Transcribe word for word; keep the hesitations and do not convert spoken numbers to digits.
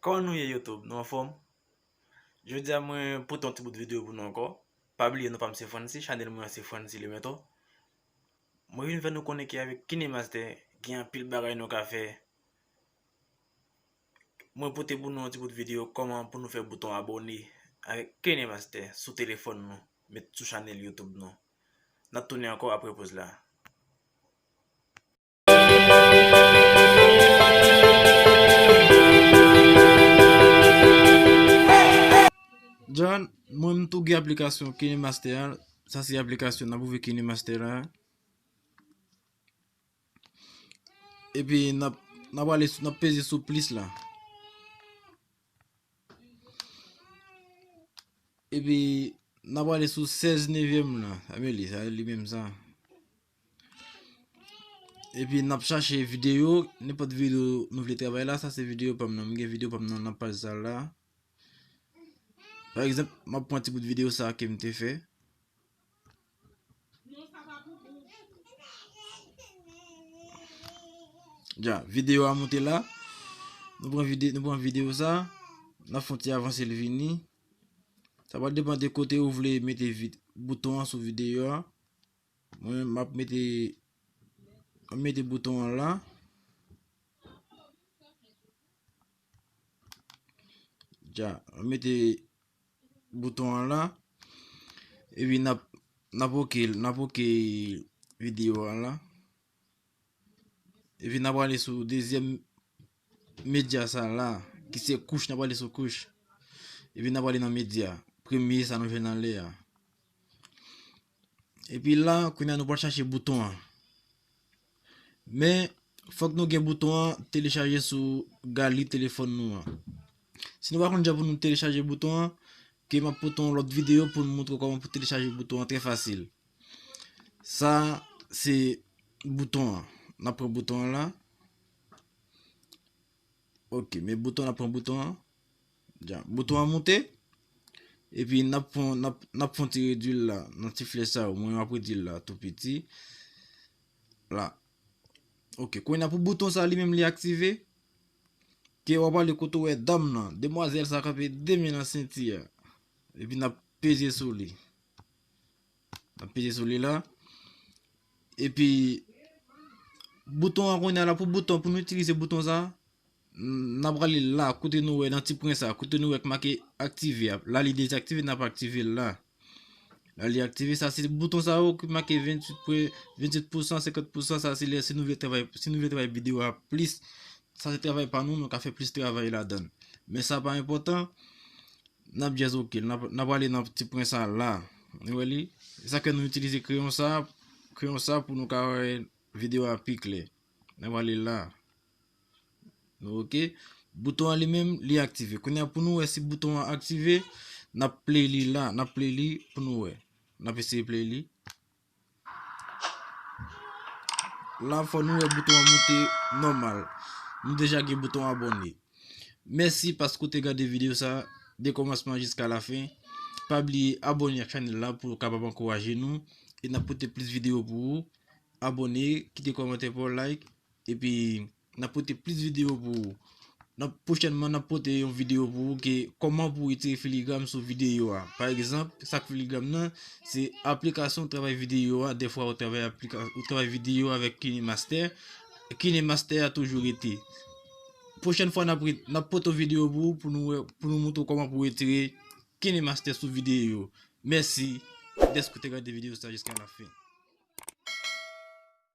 Kòman nou ye YouTube? Nou anfòm? Jodi a mwen pote yon ti bout videyo pou nou ankò. Pa bliye non pa m se Francy, chanèl mwen an se Francy Lemeton. Mwen vin fè nou konnen ke avèk KineMaster gen anpil bagay nou ka fè. Mwen pote pou nou yon ti bout videyo kòman pou nou fè bouton abòne avèk KineMaster sou telefòn nou, met sou chanèl YouTube nou. N ap tounen ankò apre poz la. John, mwen m tou gen aplikasyon KineMaster a. Sa se aplikasyon n ap ouvri KineMaster la. Epi n ap, n ap ale sou, n ap peze sou plis la. Epi n ap ale sou sèz nevyèm la. A men li, sa li menm sa. Epi n ap chache videyo, nenpòt videyo nou vle travay la, sa se videyo pa m nan. M gen videyo pa m nan nan paj sa la. Pa egzanp, m ap pran ti bout videyo sa ke m te fè. Dja, videyo a moute la. Nou pran vide-, nou pran videyo sa. N ap fè yon ti avanse l vini. Sa va depann de kote ou vle mete vid-, bouton an sou videyo a. Mwen, m ap mete, m ap mete bouton an la. Dja, m ap mete bouton an la. Epi n ap, n ap oke, n ap oke videyo a la. Epi n ap ale sou dezyèm medya sa la, ki se kouch, n ap ale sou kouch. Epi n ap ale nan medya. Premye sa nou jwenn anlè a. Epi la, kounye a nou pral chache bouton an. Men, fòk nou gen bouton an telechaje sou galri telefòn nou an. Si nou pa konn jan pou nou telechaje bouton an, ke m ap pote yon lòt videyo pou nou montre kòman pou telechaje bouton an trè fasil. Sa, se bouton an. N ap pran bouton an la. Ok, men bouton, n ap pran bouton an. Dja, bouton an moute. Epi n ap pran, n ap, n ap pran ti redwi l la, nan ti flèch sa yo. Mwen, m ap redwi l la, tou piti. La. Ok, kounye a pou bouton sa li menm li aktive. Ke w ap ale kote w wè dam nan, demwazèl sa kanpe de men nan senti a. Epi n ap peze sou li. N ap peze sou li la. Epi, bouton an kounye a la, pou bouton, pou nou itilize bouton sa, n-, n ap prale la, kote nou wè nan ti pwen sa, kote nou wè k make aktive a. La, li dezaktive, n ap aktive l la. La, li aktive, sa se bouton sa yo ki make venntuit pwen, venntuit pousan, senkant pousan, sa se lè si nou vle travay, si nou vle travay videyo a plis, sa se travay pa nou, nou ka fè plis travay ladan l. Men sa pa enpòtan, n ap just ok, n ap, n ap ale nan ti pwen sa la. Nou wè li? Se sa ke nou itilize kreyon sa, kreyon sa pou nou ka wè videyo a pi klè. N ap ale la. Ok. Bouton an li menm, li aktive. Kounye a pou nou wè si bouton an aktive, n ap play li la, n ap play li pou nou wè. N ap eseye play li. La, fò nou wè bouton an moute nòmal. Nou deja gen bouton abòne. Mèsi paske w te gade videyo sa de kòmansman jiska lafen. Pa bliye abòne ak chanèl la pou w kapab ankouraje nou. E n ap pote plis videyo pou ou. Abòne, kite kòmantè pa w, like. Epi, n ap pote plis videyo pou ou. N ap, pwochènman, n ap pote yon videyo pou ou ke kòman pou w retire filigram sou videyo a. Pa egzanp, sa k filigram nan, se aplikasyon travay videyo a. Dèfwa, ou travay aplika-, ou travay videyo avèk KineMaster. KineMaster a toujou rete. Pwochèn fwa, n ap re-, n ap pote yon videyo pou ou, pou nou wè, pou nou montre w kòman pou w retire KineMaster sou videyo. Mèsi dèske w te gade videyo sa jiska lafen.